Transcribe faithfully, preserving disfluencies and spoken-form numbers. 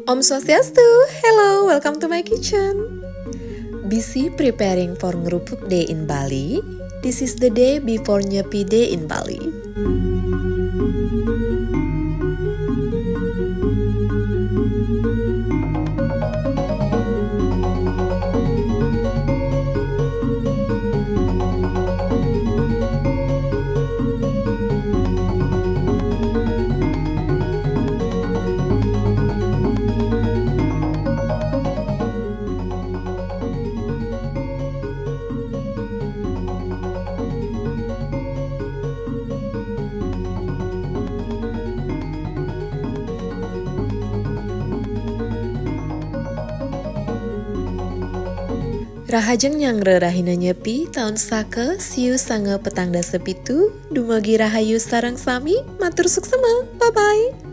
Om Swastiastu, hello, welcome to my kitchen. Busy preparing for Ngerupuk Day in Bali? This is the day before Nyepi Day in Bali. Rahajeng nyanggra rahina Nyepi taun saka siu sanga petang dasa pitu, dumugi rahayu sareng sami, matur suksema, bye bye.